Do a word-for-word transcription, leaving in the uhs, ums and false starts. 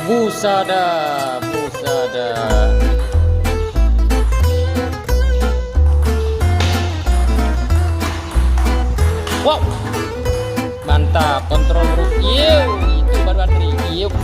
Busada, busada. Wow. Mantap, kontrol terus. Yeuh, itu baru antri. Yeuh.